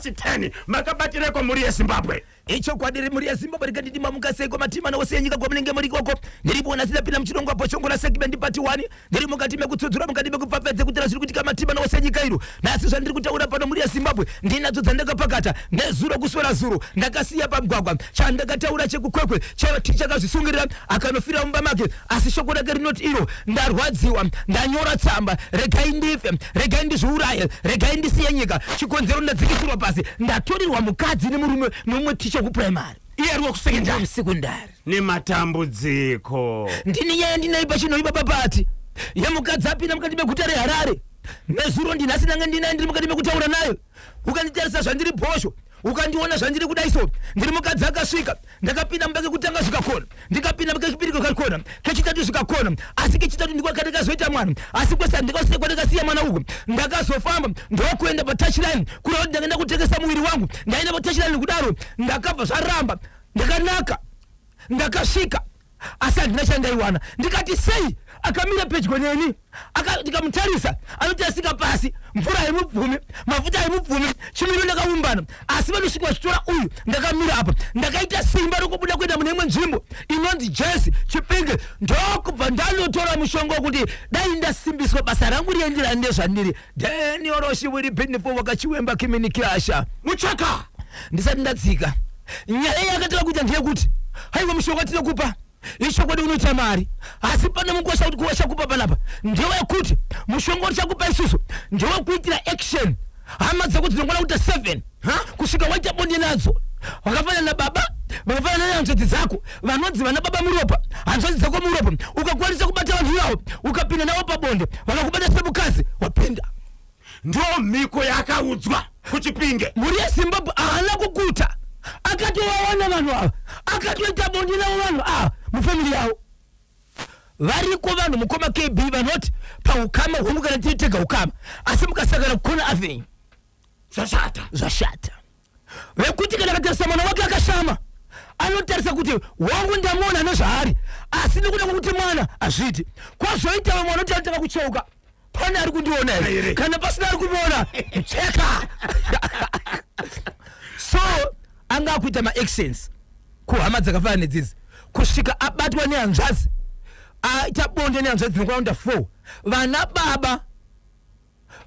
past 10. Makabatireko, mhuri yeZimbabwe? Ichokwadi, mhuri yeZimbabwe, rikanditi mamuka matima nose enyika kwamunenge muri ikoko. Ndiripo ndapinda muchirongwa pochongola segment part 1. Ndiri mukati mekutsudzura, mukati mekupfapfedze kutira zviri kuitika matima nose enyika iro. Nhasi zvandiri kutaura pano, mhuri yeZimbabwe, ndinadzo dzandakapakata nezuro. Kuswera zuro ndakasiya pamugwagwa chandakataura chekuKwekwe chakazvisungirira akanofira mumba make, asi shoko rake rinoti iro, "Ndarwadziwa, ndanyora tsamba, regai ndife, regai ndizviuraye, regai ndisiye nyika. Chikonzero, ndadzikisirwa pasi, ndatorirwa mukadzi nemurume nomumwe ticha wekupuraimari." Iye ari wekusekendari? Musekondari. Nematambudziko. Ndini nyaya ndinaipa chinoipa papati yemukadzi apinda mukati meguta reHarare nezuro. Ndinhasi ndanga ndinaye, ndiri mukati mekutaura nayo. Ukanditarisa zvandiri bhosho, ukandiona zvandiri kudai so, ndiri mukadzi akasvika. Ndakapinda mumba kekutanga, zvikakona. Ndikapinda kechipiri, kakakona. Kechitatu, zvikakona. Asi kechitatu ndiko kandakazoita mwana, asi kwese handikasiya kwandakasiya mwana uku. Ndakazofamba ndokuenda patouchline, kureva kuti ndakaenda kutengesa muviri wangu. Ndaenda patouchline kudaro, ndakabva zvaramba. Ndakanaka, ndakasvika, asi handina chandaiwana. Ndikati sei akamira pedyo neni? Ndikamutarisa, anotarisika pasi, mvura haimubvumi, mafuta haimubvumi, chimiro ndakaumbana, asi vanosvika vachitora uyu. Ndakamira apa, ndakaita simba rokubuda kuenda mune imwe nzvimbo inonzi Jesi Chipinge, ndokubva ndanotora mushonga wekuti dai ndasimbiswa, basa rangu rienderana nezvandiri. Denioroshiwiri pinifo wakachiwemba kiminikiasha. Muchaka. Ndisati ndadzika, nyaya yakatanga kuita ndeyekuti, haiwa, mushonga tinokupa, ichokwadi unoita mari, asi pane mukosha kuti kuwachakupa panapa ndewekuti mushonga utichakupa isusu ndewekuitira action hama dzako dzinongona kuita 7 kusvika waita bonde nadzo, vakafanana nababa, vakafanana nehanzvadzi dzako, vanonzi vana baba muropa, hanzvadzi dzako muropa. Ukakwanisa kubata vanhu ivavo, ukapinda navo pabonde, vakakubata semukadzi, wapinda. Ndo mhiko yaakaudzwa kuChipinge. Mhuri yeZimbabwe, haana kuguta, akatovawana vanhu ava, akatoita bonde navo vanhu ava mufamily yavo. Variko vanhu, mukoma KB, vanoti paukama hwangu kana tiri tega ukama, asi mukasangana kukona avenue, Zvashata. Zvashata. Vekuti kana akatarisa mwana wake akashama, anotarisa kuti wangu ndamuona nezvaari, asi nekuda kwekuti mwana hazviiti. Kwazoita vamwe vanoti anotanga kucheuka, pane ari kundiona here? Here. Kana pasina ari kumuona, cheka. So anga akuita maactions kuhama dzakafanana nedzidzi kusvika abatwa nehanzvadzi, aita bonde nehanzvadzi dzinokwana kuita 4. Vana baba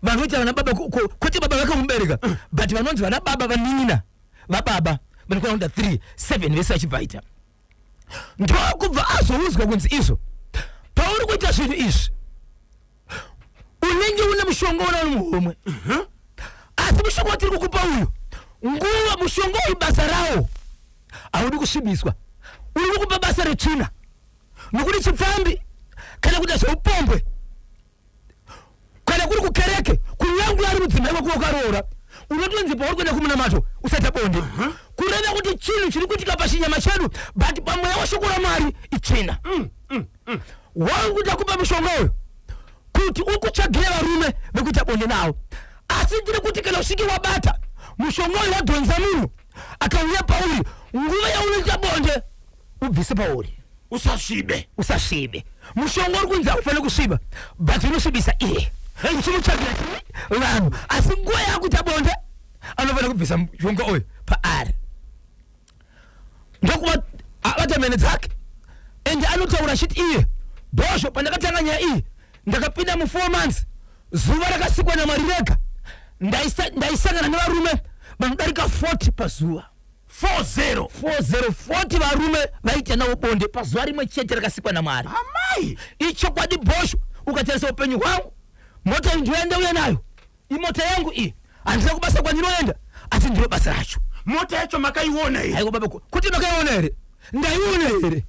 vanoita vana baba, kwete baba vakamubereka, but vanonzi vana baba, vanin'ina vababa vanokwana kuita 3 7 vese vachibvaita. Ndokubva azoudzwa kunzi izvo pauri kuita zvinhu izvi, unenge une mushonga una uri muhomwe, asi mushonga watiri kukupa uyu, nguva mushonga uyu basa rawo haudi kusvibiswa. Uri kukupa basa retsvina, nokuti chipfambi kana kuita zveupombwe kana kuri kukereke, kunyange ari mudzimai wako wakaroora, unotonzi pauri kuenda kumunamato usaita bonde. Kureva kuti chinhu chiri kuitika pachinyama chedu, but pamweya weshoko raMwari itsvina. Wangu takupa mushonga uyu kuti ukutsvagire varume vekuita bonde navo, asi ndiri kuti kana usvike wabata mushonga uyu, wadhonza munhu akauya pauri, nguva yaunoita bonde ubvise pauri. Usasvibe. Usasvibe. Mushonga uri kunzi haufaniri kusviba, but unosvibisa iye uchimutsvagira chii? Vanhu. Asi nguva yakuita bonde anofanira kubvisa mushonga uyu paari, ndokuva abata mhene dzake. Ende anotaura achiti iye bhosho, pandakatanga nyaya iyi ndakapinda mu4 months, zuva rakasikwa naMwari rega, ndaisangana nevarume vanodarika 40 pazuva. 40? 40, 40 varume vaita navo bonde pazuva rimwe chete rakasikwa naMwari. Amai! Ichokwadi bhosho. Ukatarisa upenyu hwangu, mota iyi ndoyandauya nayo, imota yangu iyi. Handina kubasa kwandinoenda, asi ndiro basa racho. Mota yacho makaiona here? Aiwa baba, kuti makaiona here? Ndaiona here?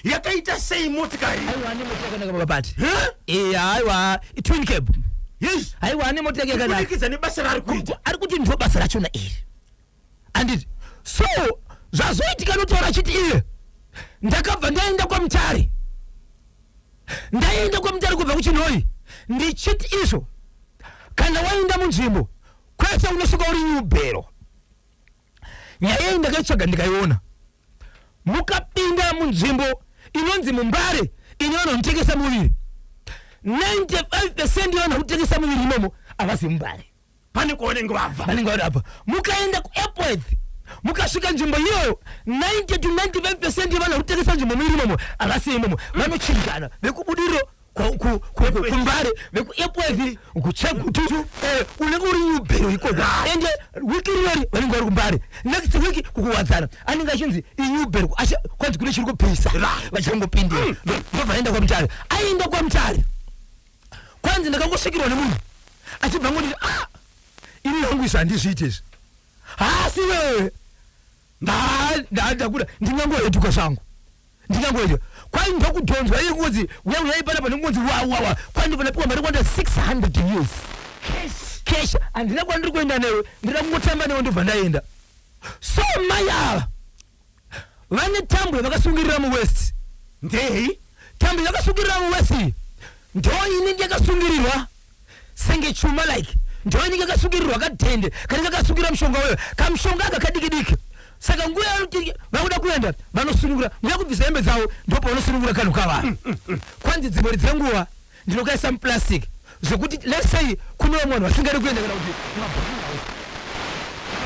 Yakaita sei motikari? Aiwa, ane mota yakanaka, baba Pati. Huh? Iya, aiwa, twin cab. Aiwa, ane mota yake yakanaka. Kubudikidza nebasa raari kuita. Ari kuti ndo basa rachona iri, handiti? So zvazoitika, notaura achiti iye, ndakabva ndaenda kwaMutare, ndaenda kwaMutare kubva kuChinhoi, ndichiti izvo kana waenda munzvimbo kwese unosvika uri nyubhero. Nyaya iyi ndakaitsvaga ndikaiona. Mukapinda munzvimbo inonzi muMbare ine vanhu vanotengesa muviri, 95% yevanhu vanotengesa muviri imomo havasi muMbare. Pane kwavanenge vabva. Vanenge vari apa. Mukaenda kuEpworth, mukasvika nzvimbo iyoyo, 90 to 95% yevanhu vari kutengesa nzvimbo muiri imomo havasi imomo. Vanochinjana vekuBudiriro, kuMbare, vekuEpworth, kuChegutu. Unenge uri Newborough ikoko, ende wiki rinori vanenge vari kuMbare, next week kuKuwadzana. Anenge achinzi iNewborough, kwanzi kune chiri kupisa, vachangopindira. Ndobva aenda kwaMutare. Aenda kwaMutare, kwanzi ndakangosvikirwa nemunhu achibva ngonditi, "Ah, ini hangu izvi handizviite izvi." Hasi wewe, ndakuda ndingangohetuka zvangu, ndingangoita kwai ndokudhonzwa iye kungonzi uya uyai panapa, nekungonzi wawawa. Kwai ndobva ndapiwa mari kwanda 600 US cash. Handina kwandiri kuenda newe, ndida kungotamba newe, ndobva ndaenda. So mai ava vane tambo yavakasungirira muwaist. Ndei? Tambo yakasungirira muwaist iyi ndo inenge yakasungirirwa senge chuma, like ndo inenge yakasungirirwa kadhende kanenge kakasungirira mushonga weyo, kamushonga aka kadiki diki. Saka nguva yavanoti vakuda kuenda, vanosunungura. Nguva yekubvisa hembe dzavo ndo pavanosunungura kanhu kavanhu. Kwanzi dzimwe dzenguva ndinokaisa muplastic, zvekuti let's say kune vamwe vanhu vasingadi kuenda kana kuti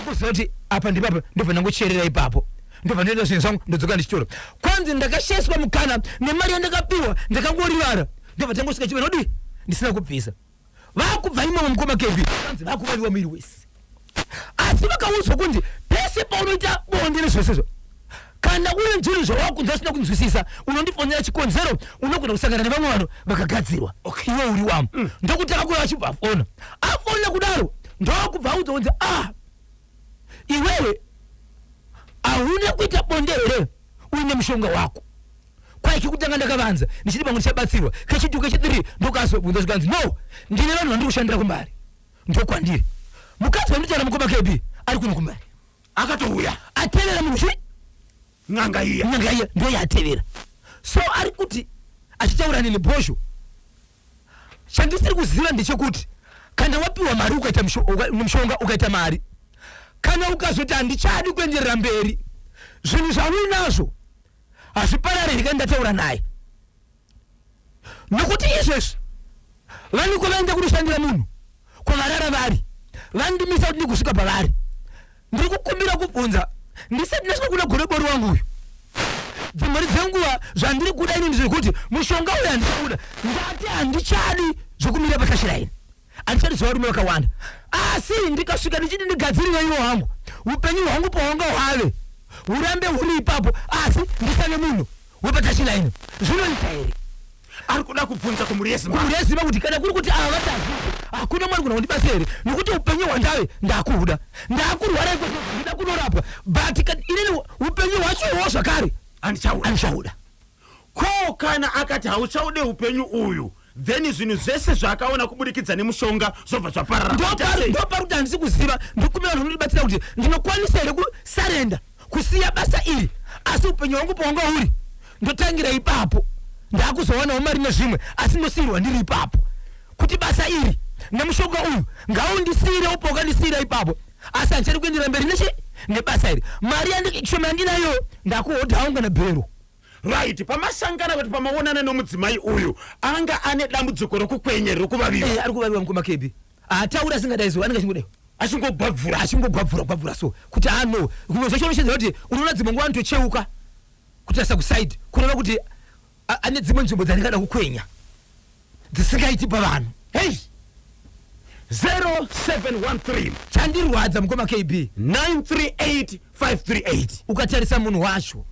kuziva kuti apa ndipapa, ndobva ndangocherera ipapo, ndobva ndoita zvinhu zvangu, ndodzoka ndichitora. Kwanzi ndakashayiswa mukana nemari yandakapiwa, ndakangorivara, ndobva tangosvika chive nodi ndisina kubvisa. Vakubva imomo, mukoma KB, kwanzi vakuvaviwa muviri wese, asi vakaudzwa kunzi pese paunoita bonde nezvesezvo, kana uri zvinhu zvawakunzwa usina kunzwisisa, unondifonera. Chikonzero, unogona kusangana nevamwe vanhu vakagadzirwa, iwe uri wamo. Ndokuti akakuya achibva afona, afona kudaro, ndokubva audzwa kunzi, "Ah, iwewe hauna kuita bonde here uine mushonga wako?" Kwai kekutanga ndakavanza ndichiti pamwe ndichabatsirwa, kechitu, kechithree ndokazobvunza, zvikanzi, "No, ndine vanhu vandiri kushandira kuMbare, ndokwandiri." Mukadzi wanditaura, mukoma KB, ari kuno kuMbare. Akatouya. Atevera munhu chi? N'anga iya. N'anga iya ndo yaatevera. So ari kuti achitaura neni bhozho, chandisiri kuziva ndechekuti kana wapiwa mari ukaita mushonga, ukaita mari, kana ukazoti handichadi kuenderera mberi, zvinhu zvauinazvo hazviparariri. Kana ndataura naye, nokuti izvezvi vaniko vaenda kunoshandira munhu kwavarara vari, vandimisa kuti ndikusvika pavari. Ndiri kukumbira kubvunza ndisati ndasvika kuna gorebori wangu uyu. Dzimari dzenguva zvandiri kuda ini ndezvekuti mushonga uyu handikuda, ndati handichadi zvokumira patouchline, handichadi zvevarume vakawanda, asi ndikasvika ndichiti ndigadzirire iwo hangu upenyu hwangu pahwanga hwave hurambe huri ipapo, asi ndisave munhu wepatouchline, zvinoita here? Ari kuda kubvunza kumhuri yeZimbabwe. Kumhuri yeZimbabwe kuti kana kuri kuti ava vatazii, hakuna mwari kuna kundibatsira here? Nokuti upenyu hwandave ndakuhuda, ndakurwara iko, ndida kunorapwa, but inini upenyu hwacho iwowo zvakare handichauda. Handichauda. Ko kana akati hauchaude upenyu uyu, then zvinhu zvese zvaakaona kubudikidza nemushonga zvobva zvaparara? Ndopari kuti handisi kuziva. Ndikumbira vanhu vanondibatsira kuti ndinokwanisa here kusurrender, kusiya basa iri, asi upenyu hwangu pahwanga huri ndotangira ipapo, ndaakuzowanawo mari nezvimwe, asi ndosiyirwa ndiri ipapo, kuti basa iri nemushonga uyu ngaundisiyirewo pawakandisiyira ipapo, asi handichadi kuendera mberi nechi nebasa iri. Mari shoma yandinayo ndakuhodhawo kana bhero. Right, pamasangana kuti pamaonana nomudzimai uyu, anga ane dambudziko rokukwenya, rokuvaviwa? Eh, ari kuvaviwa, mukoma KB. Haatauri, asingadaizo, anenge achingodai. Achingogwabvura. Achingogwabvura gwabvura, so kuti ano kumwe zvacho unoshedzera kuti unoona dzimwe nguva anotocheuka kutarisa kusaidi, kureva kuti ane dzimwe nzvimbo dzanenge kukwenya dzisingaiti pavanhu. Hei, 0713 Chandirwadza, mukoma KB, 938 538. Ukatarisa munhu wacho,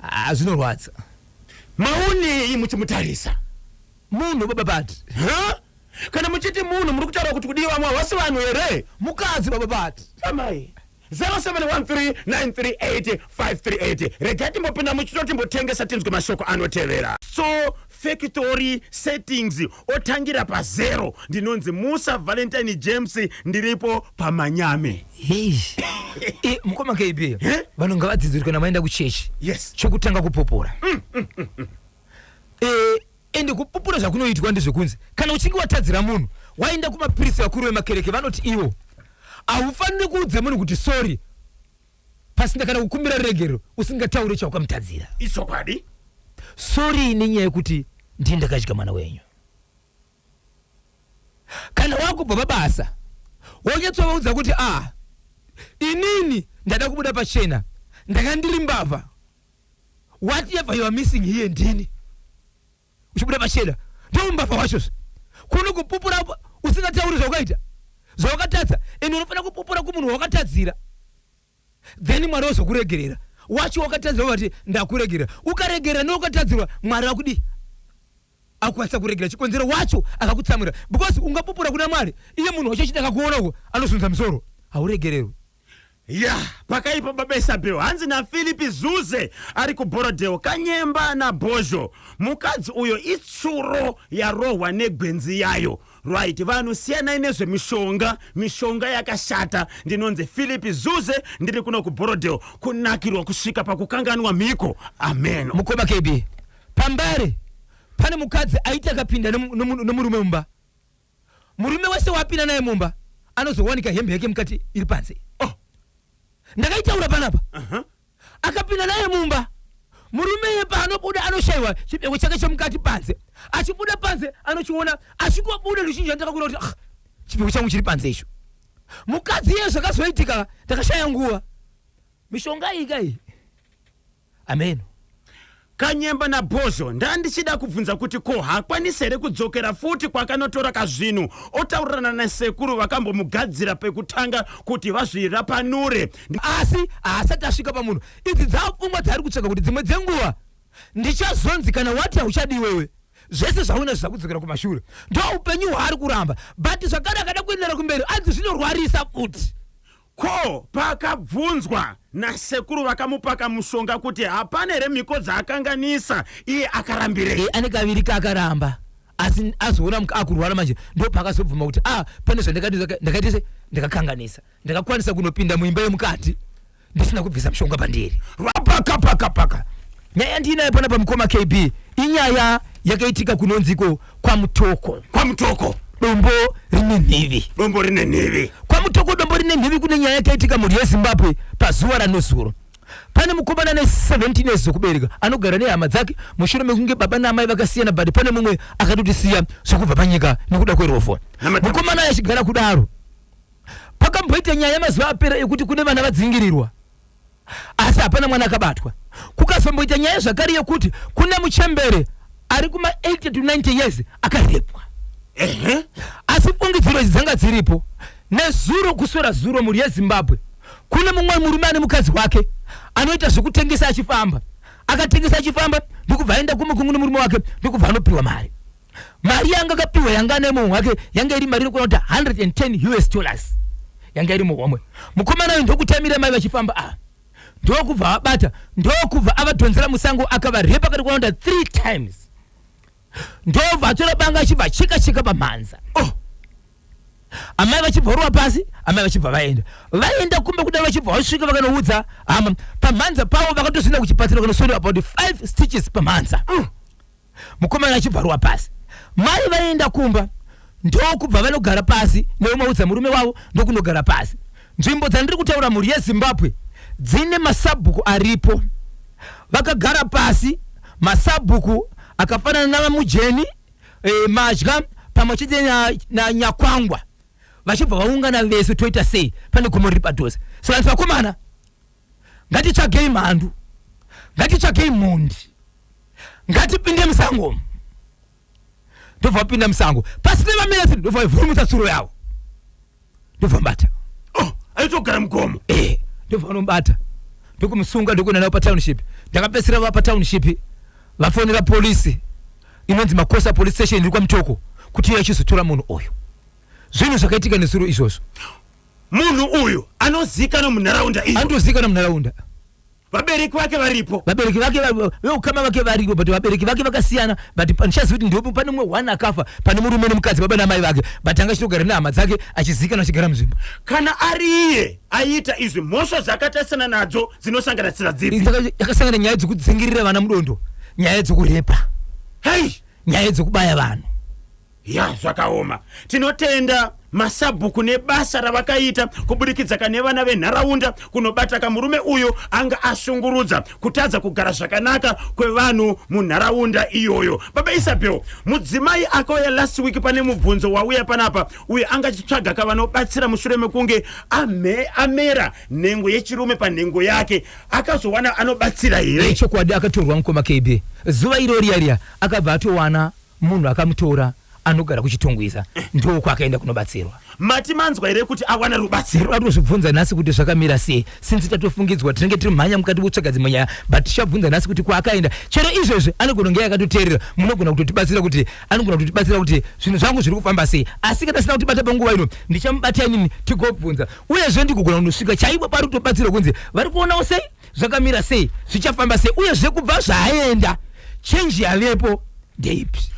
ah, zvinorwadza. Maonei muchimutarisa? Munhu, baba Bati. Ha? Kana muchiti munhu, muri kutaura kuti kudii? Vamwe havasi vanhu here? Mukadzi, baba Bati. Amai, 0713938538. Regai timbopinda muchito, timbotengesa, tinzwe mashoko anotevera. So factory settings otangira pazero. Ndinonzi Musa Valentine James, ndiripo paManyame. Hei, mukoma KB, Eh? vanhu ngavadzidze kuti kana maenda kuchechi, chokutanga kupupura. Ende kupupura zvakunoitwa ndezvekunzi kana uchinge watadzira munhu, waenda kumapirisi, vakuru vemakereke vanoti ivo haufaniri kuudza munhu kuti sorry pasina kana kukumbira ruregerero, usingatauri chaukamutadzira. Ichokwadi. Sorry nenyaya yekuti ndini ndakadya mwana wenyu. Kana wakubva pabasa. Wonyatsovaudza kuti a ah, inini ndada kubuda pachena, ndanga ndiri mbavha. Whatever you are missing here ndini. Uchibuda pachena ndoumbavha hwachozve. Kuno kupupura usingatauri zvaukaita, zvawakatadza, and unofanira kupupura kumunhu wawakatadzira, then Mwari wozokuregerera. Wacho wakatadzira vati ndakuregerera, ukaregerera newakatadzirwa, Mwari akudii? Akukwanisa kuregerera chikonzero wacho akakutsamwira, because ungapupura kuna Mwari iye munhu wacho achida akakuona uko anosunza musoro, hauregererwi. Ya, pakaipa baba Isabel. Hanzi naPhilip Zuze ari kuBorodale, Kanyemba naBhozho. Mukadzi uyo itsuro yarohwa negwenzi yayo. Right, vanhu siyanai nezvemishonga, mishonga yakashata. Ndinonzi Philip Zuze, ndiri kuno kuBorodale, kunakirwa kusvika pakukanganwa mhiko. Amen. Mukoma KB, paMbare pane mukadzi aiti akapinda nomurume mumba, murume wese waapinda naye mumba anozowanika hembe yake mukati iri panze. Oh. Ndakaitaura panapa. Akapinda naye mumba, murume iye paanobuda anoshayiwa chipfeko chake chemukati panze. Achibuda panze anochiona, achikobuda ruzhinji ndakakura kuti ah, chipfeko changu chiri panze icho. Mukadzi iye zvakazoitika ndakashaya nguva. Mishonga iyi kai Amen. Kanyemba naBhozho, ndandichida kubvunza kuti ko haakwanisi here kudzokera futi kwakanotora kazvinhu otaurirana nasekuru vakambomugadzira pekutanga kuti vazvirapanure. Asi haasati asvika pamunhu. Idzi dzaa pfungwa dzaari kutsvaga kuti dzimwe dzenguva ndichazonzi kana wati hauchadi iwewe zvese zvauna zvizakudzokera kumashure. Ndo upenyu hwaari kuramba, but zvakare akada kuendera kumberi anzi zvinorwarisa futi. Ko paakabvunzwa nasekuru vakamupa kamushonga kuti hapana here mhiko dzaakanganisa iye akarambirei? E, ane kaviri kaakaramba asi azoona akurwara manje ndopaakazobvuma kuti ah, pane zvandakaita se ndakakanganisa, ndakakwanisa kunopinda muimba yemukati ndisina kubvisa mushonga pandiri. Paka paka paka. Nyaya yandiinayo panapa mukoma KB inyaya yakaitika kunonziko kwaMutoko. KwaMutoko. Dombo rine nhivi. Dombo rine nhivi. KwaMutoko dombo rine nhivi kune nyaya yakaitika mhuri yeZimbabwe pazuva ranozuro. Pane mukomana ane 17 years dzekubereka anogara nehama dzake mushure mekunge baba naamai vakasiyana, but pane mumwe akatotisiya zvekubva panyika nekuda kwerovho. Mukomana achigara kudaro, pakamboita nyaya mazuva apera yekuti kune vana vadzingirirwa asi hapana mwana akabatwa. Kukazomboita nyaya zvakare yekuti kune muchembere ari kuma 80 to 90 years akarepwa. Asi fungidziro idzi dzanga dziripo. Nezuro kuswera zuro mhuri yeZimbabwe, kune mumwe murume ane mukadzi wake anoita zvekutengesa achifamba. Akatengesa achifamba ndokubva aenda kumukungu nemurume wake ndokubva anopiwa mari. Mari yanga akapiwa yanga ane muhomwe wake yanga iri mari inokwana kuti 110 US dollars yanga iri muhomwe. Mukomana uyu ndokutamira mai vachifamba ava, ndokubva avabata, ndokubva avadhonzera musango, akavarepa katikwana kuti 3 times, ndobva atora banga achibva acheka cheka pamhanza. Oh. Amai vachibva varova pasi, amai vachibva vaenda vaenda kumba kudai, vachibva vasvika vakanoudza hama pamhanza pavo, vakatozoenda kuchipatara vakanosonera about 5 stitches pamhanza. Mukomana achibva arova pasi, mai vaenda kumba ndokubva vanogara pasi neumaudza murume wavo ndokunogara pasi. Nzvimbo dzandiri kutaura mhuri yeZimbabwe dzine masabhuku aripo. Vakagara pasi masabhuku akafanana navaMujeni, Madya pamwe chete naNyakwangwa, vachibva vaungana vese, toita sei, pane gomo riri padhuze. Saka so, vakomana, ngatitsvagei mhandu, ngatitsvagei mhondi, ngatipinde musango. Ndobva vapinda musango pasina vaminetsi, ndobva vavhurumutsa tsuro yavo, ndobva vabata. Oh, aitogara mugomo. Ndobva vanomubata ndokumusunga ndokuenda navo patownship. Ndakapedzisira vava patownship vafonera polisi inonzi Makosa police station iri kwaMutoko kuti iyo yachizotora munhu uyu. Zvinhu zvakaitika nezuro izvozvo. Munhu uyu anozikanwa munharaunda iyo? Anotozikanwa munharaunda. Vabereki vake varipo? Vabereki vake, veukama vake varipo, but vabereki vake vakasiyana, but ndichaziva kuti ndipo pane mumwe one akafa pane murume nemukadzi, baba namai vake, but anga achitogara nehama dzake achizikanwa achigara munzvimbo. Kana ari iye aiita izvi, mhosva dzakatarisana nadzo dzinosanganisira dzipi? Yakasangana nyaya dzekudzingirira vana mudondo, nyaya dzekurepa, hei, nyaya dzekubaya vanhu. Ya, zvakaoma. Tinotenda. Masabhuku nebasa ravakaita kuburikidza kane vana venharaunda kunobata kamurume uyu anga ashungurudza kutadza kugara zvakanaka kwevanhu munharaunda iyoyo. Baba Isabel, mudzimai akauya last week, pane mubvunzo wauya panapa uyo anga achitsvaga kavanobatsira mushure mekunge amera nhengo yechirume panhengo yake. Akazowana anobatsira here? Chokwadi akatorwa, mukoma KB. Zuva iro riya riya akabva atowana munhu akamutora anogara kuChitungwiza, ndokwakaenda kunobatsirwa. Mati manzwa here kuti awana rubatsiro? Ndinoda kutozvibvunza nhasi kuti zvakamira sei, since tatofungidzwa tinenge tiri mhanya mukati kutsvaga dzimwe nyaya, but tichabvunza nhasi kuti kwaakaenda. Chero izvezvi anogona kunge akatoteerera, munogona kutotibatsira kuti anogona kutotibatsira kuti zvinhu zvangu zviri kufamba sei. Asi kana asina kutibata panguva ino, ndichamubata inini tigobvunza. Uyezve ndigogona kundosvika chaipo pari kutobatsirwa, kunzi vari kuonawo sei, zvakamira sei, zvichafamba sei, uyezve kubva zvaaenda change yavepo ndeipi.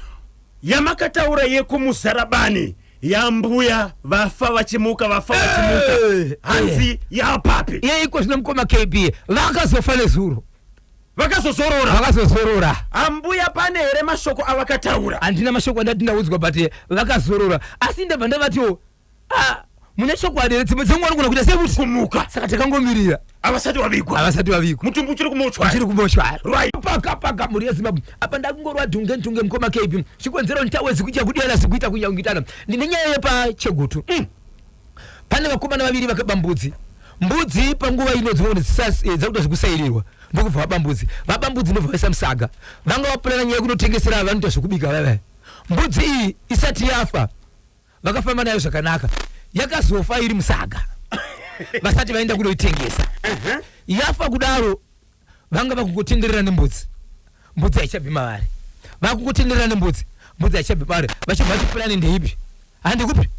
Yamakataura yekuMuzarabani, yambuya vafa vachimuka, vafa vachimuka, hanzi yapapi? Iye iko zvino, mukoma KB, vakazofa nezuro. Vakazozorora. Vakazozorora. Ambuya pane here mashoko avakataura? Handina mashoko andati ndaudzwa, but vakazorora. Asi ndabva ndavatiwo, "Ah, mune chokwadi here? Dzimwe dzenguva anogona kuita sekuti kumuka." Saka takangomirira. Havasati vavigwa. Havasati vavigwa. Mutumbi uchiri kumochwari. Uchiri kumochwari. Paka paka, mhuri yeZimbabwe, apa ndakungorwa dhunge dhunge, mukoma KB. Chikonzero nditawezi kuita kudiyana sikuita kunyangitana. Ndine nyaya yepaChegutu. Pane vakomana vaviri vakaba mbudzi. Mbudzi panguva ino dzinoona dzakuita zvekusairirwa, ndokubva vaba mbudzi. Vaba mbudzi, ndobva vaisa musaga. Vanga vapurana nyaya yekunotengesera vanoita zvekubika vavaya. Mbudzi iyi isati yafa vakafamba nayo zvakanaka. Yakazofa iri musaga vasati vaenda kunoitengesa. Yafa kudaro, vanga vakungotenderera nembudzi, mbudzi haichabvi mavari. Vakungotenderera nembudzi, mbudzi haichabvi mavari. Vachibva vati plan ndeipi, handikupi.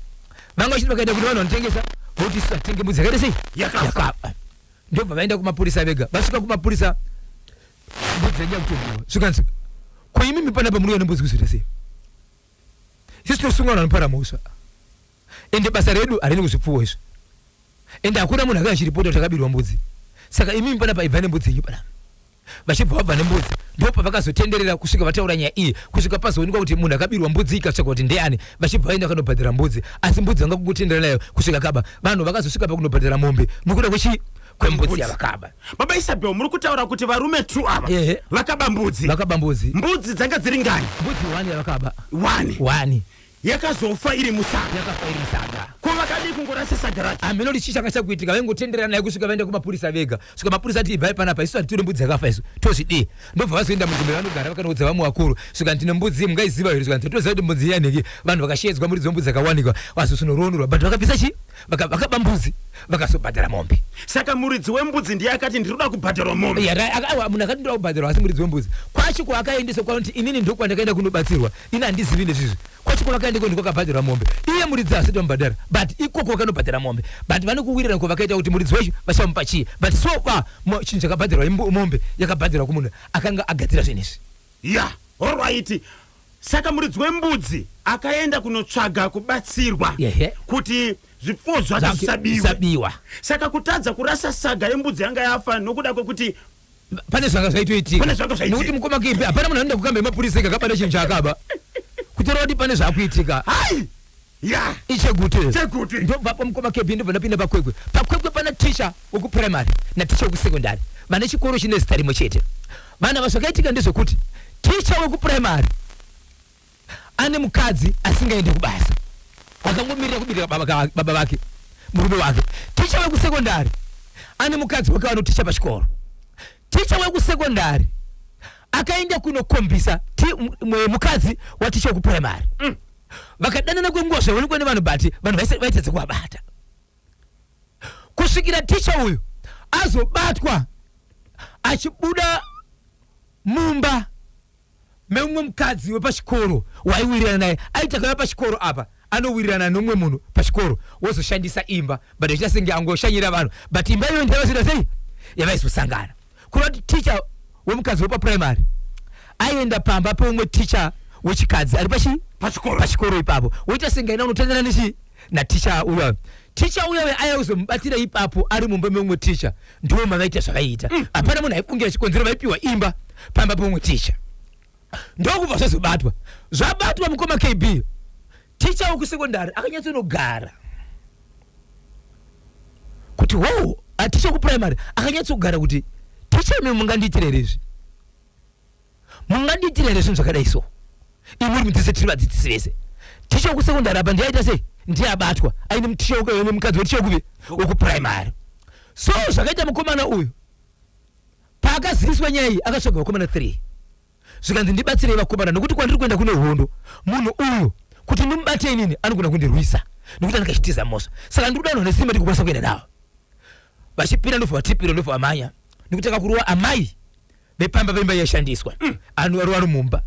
Vanga vachiti vakaenda kune vanhu vanotengesa, voti isu hatitenge mbudzi yakaita sei? Yakafa. Yakafa. Ndobva vaenda kumapurisa vega. Vasvika kumapurisa, mbudzi yanga yakutobiwa. Zvikanzi, "Ko imimi panapa muri nembudzi kuzoita sei? Isusu tinosunga vanhu vanopara mhosva, ende basa redu harini kuzvipfuwo izvi, ende hakuna munhu akanga achiripota kuti akabirwa mbudzi. Saka imimi panapa ibva nembudzi yenyu panapa." Vachibva vabva nembudzi. Ndo pavakazotenderera kusvika vataura nyaya iyi, kusvika pazoonekwa kuti munhu akabirwa mbudzi ikatsvagwa kuti ndeani. Vachibva vaenda kanobhadhara mbudzi, asi mbudzi vanga kungotenderera nayo kusvika kaba. Vanhu vakazosvika pakunobhadhara mombe nokuda kwechi kwembudzi yavakaba. Baba Isabel, muri kutaura kuti varume two ava vakaba mbudzi? Vakaba mbudzi. Mbudzi dzanga dziri ngani? Mbudzi one yavakaba. One? One. Yakazofa iri musaga? Yakafa iri musaga. Ko vakadii kungorasa saga racho? Hameno kuti chii changa chakuitika. Vaingotenderera naye kusvika vaenda kumapurisa vega, svika mapurisa ati, "Ibvai panapa, isu hatitore mbudzi yakafa, isu tozvidii?" Ndobva vazoenda munzvimbo yavanogara, vakanoudza vamwe vakuru, svika, "Ndine mbudzi, mungaiziva here?" Svika, "Toziva kuti mbudzi iyanhiki." Vanhu vakashedzwa, muridzi wembudzi akawanikwa, vazosonoronurwa, but vakabvisa chii? Vakaba mbudzi, vakazobhadhara mombe. Saka muridzi wembudzi ndiye akati ndinoda kubhadharwa mombe? Aiwa, munhu akati ndoda kubhadharwa asi muridzi wembudzi. Kwacho kwaakaendeswa kwanoti, "Inini ndokwandakaenda kunobatsirwa, ini handizivi nezvizvi." Kwacho kwavakaenda iko ndikwakabhadharwa mombe. Iye muridzi asati vamubhadhara, but ikoko vakanobhadhara mombe. But vane kuwirirana kwavakaita kuti muridzi wacho vachamupa chii, but so far chinhu chakabhadharwa mombe yakabhadharwa kumunhu akanga agadzira zvinhu izvi. Ya, alright. Saka muridzi wembudzi akaenda kunotsvaga kubatsirwa kuti zvipfuwo zvake zvisabiwe. Zvisabiwa. Saka kutadza kurasa saga yembudzi yanga yafa nokuda kwekuti pane zvanga zvaitoitika. Pane zvanga zvaitika. Nekuti, mukoma KB, hapana munhu anoenda kukamba yemapurisa ega akabata chinhu chaakaba. Kutora kuti pane zvakuitika. Hai, ya. IChegutu. Chegutu. Ndobvapo, mukoma KB, ndobva ndapinda paKwekwe. PaKwekwe pana ticha wekupuraimary naticha wekusekondari vane chikoro chine zita rimwe chete. Vanhu ava, zvakaitika ndezvekuti ticha wekupuraimary ane mukadzi asingaende kubasa, akangomirira kubirira baba vake, murume wake. Ticha wekusekondari ane mukadzi wake vanoticha pachikoro. Ticha wekusekondari akaenda kunokombisa mukadzi waticha wekupuraimary. Vakadanana kwenguva, zvaonekwa nevanhu, but vanhu vaitadza kuvabata kusvikira ticha uyu azobatwa achibuda mumba memumwe mukadzi wepachikoro waiwirirana naye. Aiti akauya pachikoro apa, anowirirana nomumwe munhu pachikoro, wozoshandisa imba, but achiita senge angoshanyira vanhu, but imba iyoyo ndiyavazoita sei, yavaizosangana. Kureva kuti ticha wemukadzi wepapuraimary aienda pamba peumwe ticha wechikadzi ari pachi pachikoro. Pachikoro ipapo, woita senge aina unotandana nechi naticha uya. Ticha uya aya kuzomubatira ipapo ari mumba memumwe ticha. Ndiwo mavaita zvavaiita. Hapana munhu aifungira chikonzero vaipiwa imba pamba peumwe ticha. Ndokubva zvazobatwa. Zvabatwa, mukoma KB. Ticha wekusekondari akanyatsonogara kuti wo, ticha wekupuraimari akanyatsogara kuti, "Ticha, imi mungandiitira here izvi? Mungandiitira here zvinhu zvakadai? So imi muri mudzidzisi, tiri vadzidzisi vese." Ticha wekusekondari apa ndiye aita sei? Ndiye abatwa aine muticha mukadzi weticha wekupi? Wekupuraimari. So zvakaita mukomana uyu, paakaziviswa nyaya iyi, akatsvaga vakomana 3, zvikanzi, "Ndibatsirei vakomana, nokuti kwandiri kuenda kune hondo. Munhu uyu kuti ndimubate inini anogona kundirwisa nekuti anenge achitiza mhosva. Saka ndiri kuda vanhu vane simba tikukwanisa kuenda navo." Vachipinda, ndobva vatipira, ndobva vamhanya, nekuti akakurova amai vepamba vemba yaishandiswa anu vari vari mumba.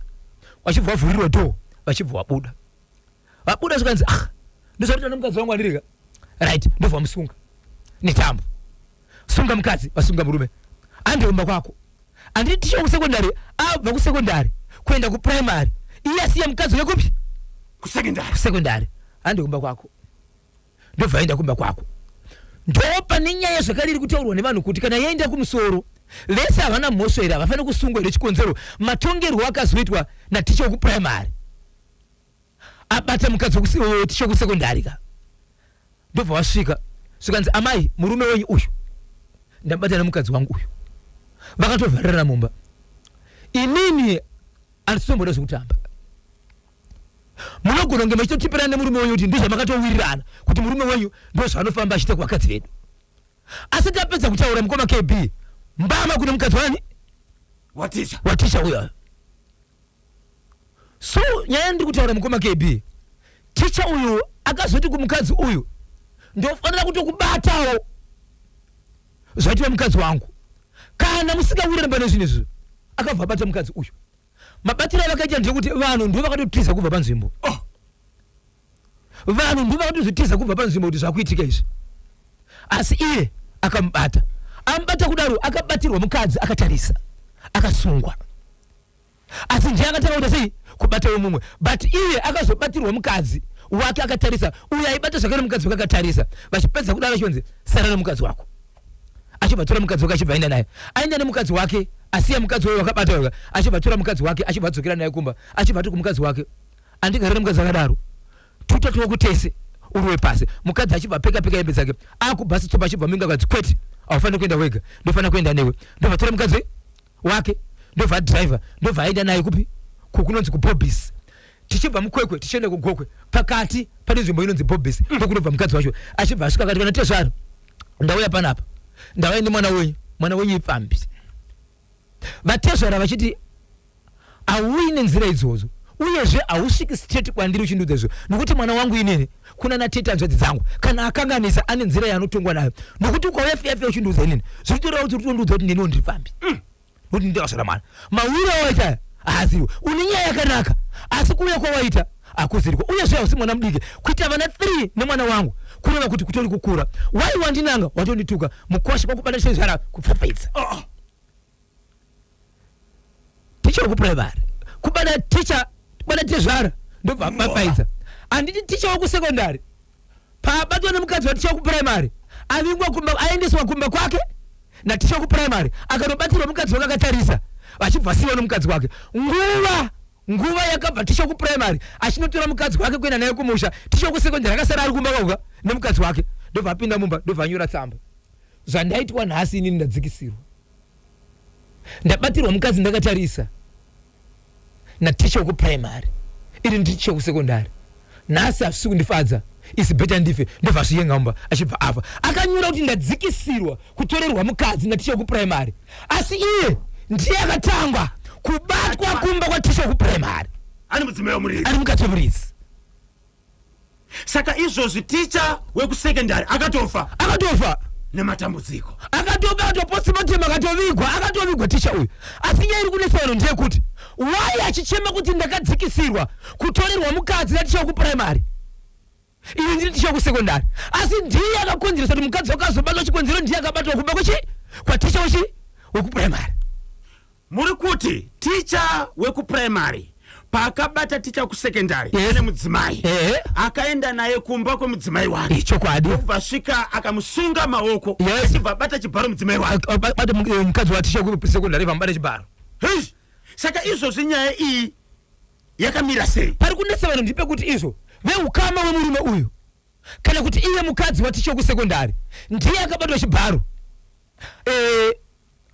Vachibva vavhurirwa door, vachibva vabuda. Vabuda, zvikanzi, "Ah, ndozvakuita nemukadzi wangu andirika right." Ndobva vamusunga netambo. Sunga mukadzi, vasunga murume, andiumba kwako. Handiti ticha kusekondari abva kusekondari kuenda kupuraimari, iye asiya mukadzi wekupi? Kusekondari. Kusekondari. "Handi kumba kwako." Ndobva aenda kumba kwako. Ndo pane nyaya zvakare iri kutaurwa nevanhu kuti kana yaenda kumusoro, vese havana mhosva here? Havafaniri kusungwa here? Chikonzero, matongerwo akazoitwa naticha wekupuraimari abata mukadzi weticha wekusekondari ka, ndobva wasvika, zvikanzi, "Amai, murume wenyu uyu ndabata nemukadzi wangu uyu, vakatovharirana mumba. Inini handisitomboda zvekutamba. Munogona kunge muchitotipirana nemurume wenyu kuti ndozvamakatowirirana, kuti murume wenyu ndozvaanofamba achiita kuvakadzi vedu." Asi tapedza kutaura, mukoma KB, mbama kune mukadzi wani? Waticha. Waticha uyo. So nyaya ndiri kutaura, mukoma KB, ticha uyu akazoti kumukadzi uyu, "Ndofanira kutokubatawo zvaitwa mukadzi wangu kana musingawirirani pane zvinhu izvi." Akabva abata mukadzi uyu. Mabatiro avakaita ndeyekuti vanhu ndo vakatotiza kubva panzvimbo. Vanhu ndo vakatozvitiza kubva panzvimbo kuti zvakuitika izvi, asi iye akamubata. Amubata kudaro, akabatirwa mukadzi akatarisa, akasungwa, asi ndiye akatanga kuita sei? Kubatawo mumwe. But iye akazobatirwa mukadzi wake akatarisa, uyo aibata zvakare mukadzi wake akatarisa. Vachipedza kudaro, achionzi, "Sara nemukadzi wako." Achibva tora mukadzi wake, achibva aenda naye. Aenda nemukadzi wake, asiya mukadzi wayo wakabata wega. Achibva tora mukadzi wake, achibva adzokera naye kumba. Achibva ati kumukadzi wake, "Andigare nemukadzi akadaro. Tuta twako tese uri wepasi." Mukadzi achibva peka peka hembe dzake, akubhasi tsopa, achibva minga akadzi, "Kwete, haufaniri kuenda wega, ndofanira kuenda newe." Ndobva tora mukadzi wake, ndobva adhiraivha, ndobva aenda naye kupi? Kunonzi kuBobis. Tichibva muKwekwe tichienda kuGokwe, pakati pane nzvimbo inonzi Bobis, ndokunobva mukadzi wacho. Achibva asvika, akati, "Kana tezvaro, ndauya panapa, ndauya nemwana wenyu, mwana wenyu ipfambi." Vatezvara vachiti, "Hauyi nenzira idzodzo, uyezve hausviki straight kwandiri uchindiudza izvo, nokuti mwana wangu inini kuna natete hanzvadzi dzangu, kana akanganisa ane nzira yaanotongwa nayo. Nokuti ukauya fiya fiya uchindiudza inini, zviritoreva kuti uri kutondiudza kuti ndiniwo ndiri pfambi, nokuti ndakazvara mwana. Mawiro awaita haazivo. Une nyaya yakanaka, asi kuuya kwawaita hakuziriko. Uyezve hausi mwana mudiki. Kuita vana 3 nemwana wangu kureva kuti kutori kukura. Wai wandinanga, watondituka mukwasha kwakubata chezvara kupfapfaidza." Oh. Ticha wekupuraimari kubata ticha, kubata tezvara, ndobva apfapfaidza. Handiti ticha wekusekondari paabatwa nemukadzi waticha wekupuraimari, avingwa kumba, aendeswa kumba kwake naticha wekupuraimari, akanobatirwa mukadzi wake akatarisa, vachibva siwa nomukadzi wake. Nguva yakabva ticha wekupuraimari achinotora mukadzi wake kuenda naye kumusha, ticha wekusekondari akasara ari kumba kwauka nemukadzi wake. Ndobva apinda mumba, ndobva anyora tsamba, "Zvandaitwa nhasi inini, ndadzikisirwa, ndabatirwa mukadzi ndakatarisa naticha wekupuraimari, iri nditicha wekusekondari. Nhasi hazvisi kundifadza, isi better ndife." Ndobva zviyenga mumba, achibva afa. Akanyora kuti, "Ndadzikisirwa kutorerwa mukadzi naticha wekupuraimari," asi iye ndiye akatangwa kubatwa kumba kwaticha wekupuraimari. Ani mudzimai wemuridzi. Ari mukadzi wemuridzi. Saka izvozvi ticha wekusekendari akatofa? Akatofa. Nematambudziko. Akatofa, akatopostmortem, akatovigwa, akatovigwa ticha uyu. Asi nyaya iri kunetsa vanhu ndeyekuti wai achichema kuti, "Ndakadzikisirwa kutorerwa mukadzi naticha wekupuraimari, ini ndiri ticha wekusekondari," asi ndiye akakonzeresa kuti mukadzi wakazobatwa. Chikonzero, ndiye akabatwa kumba kwechi kwaticha wechi wekupuraimari. Muri kuti ticha wekupuraimari paakabata ticha wekusekendari ane mudzimai, akaenda naye kumba kwemudzimai wake? Chokwadi. Ndobva svika, akamusunga maoko, achibva abata chibharo mudzimai wake. Bata mukadzi waticha wekusekondari, vamubata chibharo. Hei, saka izvozvi nyaya iyi yakamira sei? Pari kunetsa vanhu ndepekuti izvo Veukama wemurume uyu kana kuti iye mukadzi waticha wekusekondari ndiye akabatwa chibharo,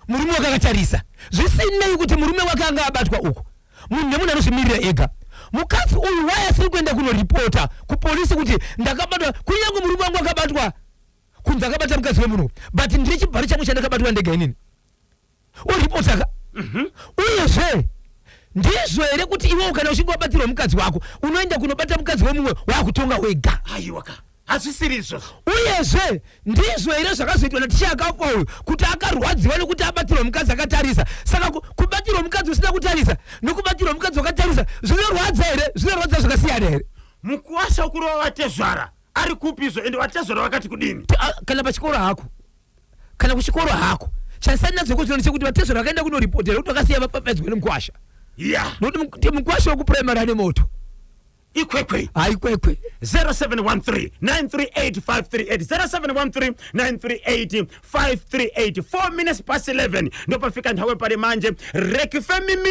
murume wake akatarisa, zvisinei kuti murume wake anga abatwa uku. Munhu nemunhu anozvimirira ega. Mukadzi uyu wai asiri kuenda kunoripota kupolisi kuti ndakabatwa, kunyange murume wangu akabatwa kunzi akabata mukadzi wemunhu, but ndine chibharo changu chandakabatwa ndega inini? Oripota ka. Uyezve ndizvo here kuti iwewo kana uchinge wabatirwa mukadzi wako unoenda kunobata mukadzi wemumwe waakutonga wega? Aiwa ka, hazvisiri izvozvo. Uyezve ndizvo here zvakazoitwa naticha akafa uyu kuti akarwadziwa nekuti abatirwa mukadzi akatarisa? Saka kubatirwa mukadzi usina kutarisa nekubatirwa mukadzi wakatarisa zvinorwadza here? Zvinorwadza zvakasiyana here? Mukuwasha ukurova vatezvara ari kupi izvo? Ende vatezvara vakati kudini? Kana pachikoro hako, kana kuchikoro hako, chandisati nadzo kozvino ndechekuti vatezvara vakaenda kunoripotera kuti vakasiya vapapaidzwa nemukwasha, nokuti mukwasha wekupuraimari ane moto. Ikwekwe. Haikwekwe. 0713 938 538, 0713 938 538. 4 minutes past 11 ndopafika nthawi pali manje rekifemimini.